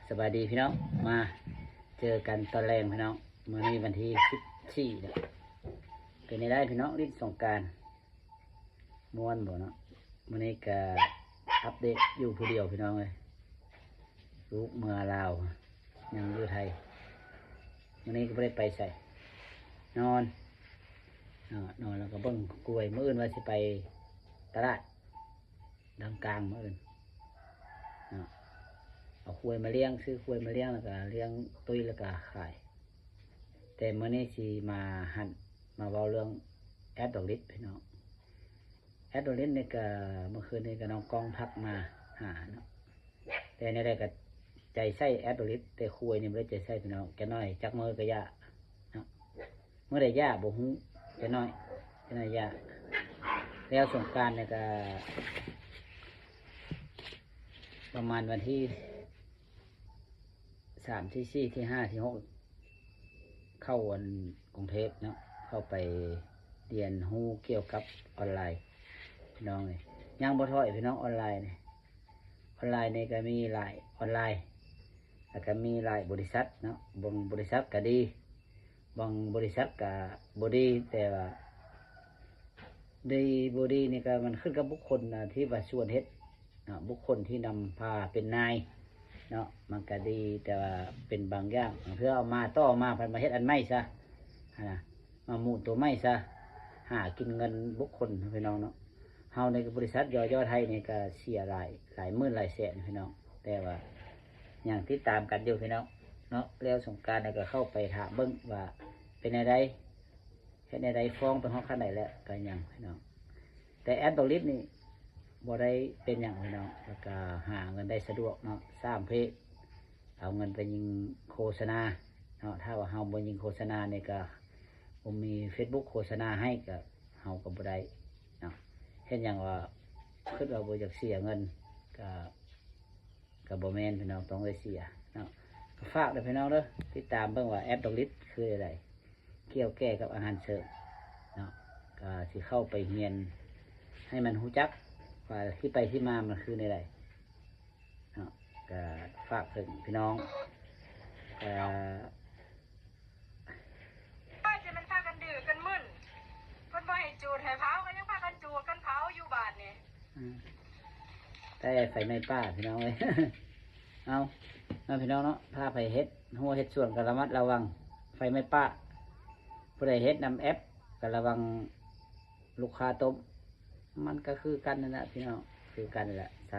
ສະບາຍດີພີ່ນ້ອງ ມາເຈີກັນຕອນແລງພີ່ນ້ອງ. ມື້ນີ້ວັນທີສິບສີ່ແລ້ວ ເປັນແນວໃດພີ່ນ້ອງ ຫຼິ້ນສົງການ ມ່ວນບໍ່ເນາະ? ມື້ນີ້ກະອັບເດດຢູ່ຜູ້ດຽວພີ່ນ້ອງເອີຍ. ລູກເມືອລາວ ຍັງຢູ່ໄທ. ມື້ນີ້ກໍບໍ່ໄດ້ໄປໃສ ນອນ ເນາະ ນອນແລ້ວກໍເບິ່ງກ້ວຍ. ມື້ອື່ນວ່າຊິໄປຕະຫຼາດ ດອນກາງມື້ອື່ນເນາະ ເອົາຄວາຍມາລ້ຽງ ຊື້ຄວາຍມາລ້ຽງ ແລ້ວກໍລ້ຽງຕຸ້ຍ ແລ້ວກໍຂາຍ. ແຕ່ມື້ນີ້ຊິມາຫັ້ນ ມາເວົ້າເລື່ອງແອດດອກລິດພີ່ນ້ອງ. ແອດດອກລິດນີ້ກໍ ເມື່ອຄືນນີ້ກໍນ້ອງກ້ອງທັກມາຫາເນາະ. ແຕ່ແນວໃດກໍໃຈໃສ່ແອດໂດລິດ ແຕ່ຄວາຍນີ້ບໍ່ໄດ້ໃຈໃສ່ພີ່ນ້ອງ. ຈັກໜ້ອຍຈັກມື້ກໍຢ່າເນາະ ມື້ໃດຢ່າບໍ່ຮູ້. ຈັກໜ້ອຍ ຈັກໜ້ອຍຢ່າ. ແລ້ວສົງການນີ້ກໍປະມານວັນທີສາມ ທີສີ່ ທີຫ້າ ທີຫົກ ເຂົ້າອັນກຸງເທບເນາະ ເຂົ້າໄປຮຽນຮູ້ກ່ຽວກັບອອນລາຍພີ່ນ້ອງເອີຍ. ຍັງບໍ່ຖອຍພີ່ນ້ອງ ອອນລາຍນີ້ ອອນລາຍນີ້ກໍມີຫຼາຍອອນລາຍ ແລ້ວກໍມີຫຼາຍບໍລິສັດເນາະ. ບາງບໍລິສັດກໍດີ ບາງບໍລິສັດກໍບໍ່ດີ. ແຕ່ວ່າດີບໍ່ດີນີ້ກໍມັນຂຶ້ນກັບບຸກຄົນທີ່ວ່າຊວນເຮັດເນາະ ບຸກຄົນທີ່ນຳພາເປັນນາຍເນາະ ມັນກໍດີ. ແຕ່ວ່າເປັນບາງຢ່າງ ບາງເທື່ອເອົາມາຕໍ່ມາ ພັດມາເຮັດອັນໃໝ່ຊະຫັ້ນນະ ມາໝູນໂຕໃໝ່ຊະ ຫາກິນເງິນບຸກຄົນພີ່ນ້ອງເນາະ. ເຮົາໃນບໍລິສັດຢໍຢໍໄທນີ້ກໍເສຍຫຼາຍ ຫຼາຍໝື່ນຫຼາຍແສນພີ່ນ້ອງ. ແຕ່ວ່າຍັງຕິດຕາມກັນຢູ່ພີ່ນ້ອງເນາະ. ແລ້ວສົງການແລ້ວກໍເຂົ້າໄປຖາມເບິ່ງວ່າເປັນແນວໃດ ເຮັດແນວໃດ ຟ້ອງໄປຮອດຂັ້ນໃດແລ້ວ ກໍຍັງພີ່ນ້ອງ. ແຕ່ແອດໂດລິດນີ້ບໍ່ໄດ້ເປັນຫຍັງພີ່ນ້ອງ ແລ້ວກໍຫາເງິນໄດ້ສະດວກເນາະ. ສ້າງເພຈ ເອົາເງິນໄປຍິງໂຄສະນາເນາະ. ຖ້າວ່າເຮົາບໍ່ຍິງໂຄສະນານີ້ກໍບໍ່ມີເຟສບຸກໂຄສະນາໃຫ້ ກໍເຮົາກໍບໍ່ໄດ້ເນາະ. ເຮັດຫຍັງວ່າຄິດວ່າບໍ່ຢາກເສຍເງິນ ກໍ ກໍບໍ່ແມ່ນພີ່ນ້ອງ ຕ້ອງໄດ້ເສຍເນາະ. ກໍຝາກເດີພີ່ນ້ອງເດີ ຕິດຕາມເບິ່ງວ່າແອດດອກລິດຄືໃດ ກ່ຽວແກ່ກັບອາຫານເສີມເນາະ. ກໍຊິເຂົ້າໄປຮຽນໃຫ້ມັນຮູ້ຈັກວ່າທີ່ໄປທີ່ມາມັນຄືແນວໃດເນາະ. ກໍຝາກເຖິງພີ່ນ້ອງ ກໍ ປ້າຈະແມ່ນພາກັນດື້ກັນມຶນ ເພິ່ນບໍ່ໃຫ້ຈູດໃຫ້ເຜົາ ກໍຍັງພາກັນຈູດກັນເຜົາຢູ່ບາດນີ້. ອືມ ແຕ່ໄຟໄໝ້ປ່າພີ່ນ້ອງເອີຍ. ເອົາເນາະພີ່ນ້ອງເນາະ ຖ້າໃຜເຮັດຮົ້ວເຮັດສວນກໍລະມັດລະວັງໄຟໄໝ້ປ່າ. ຜູ້ໃດເຮັດນຳແອັບກໍລະວັງລູກຄ້າຕົ້ມ. ມັນກໍຄືກັນນັ້ນແຫຼະພີ່ນ້ອງ ຄືກັນແຫຼະ.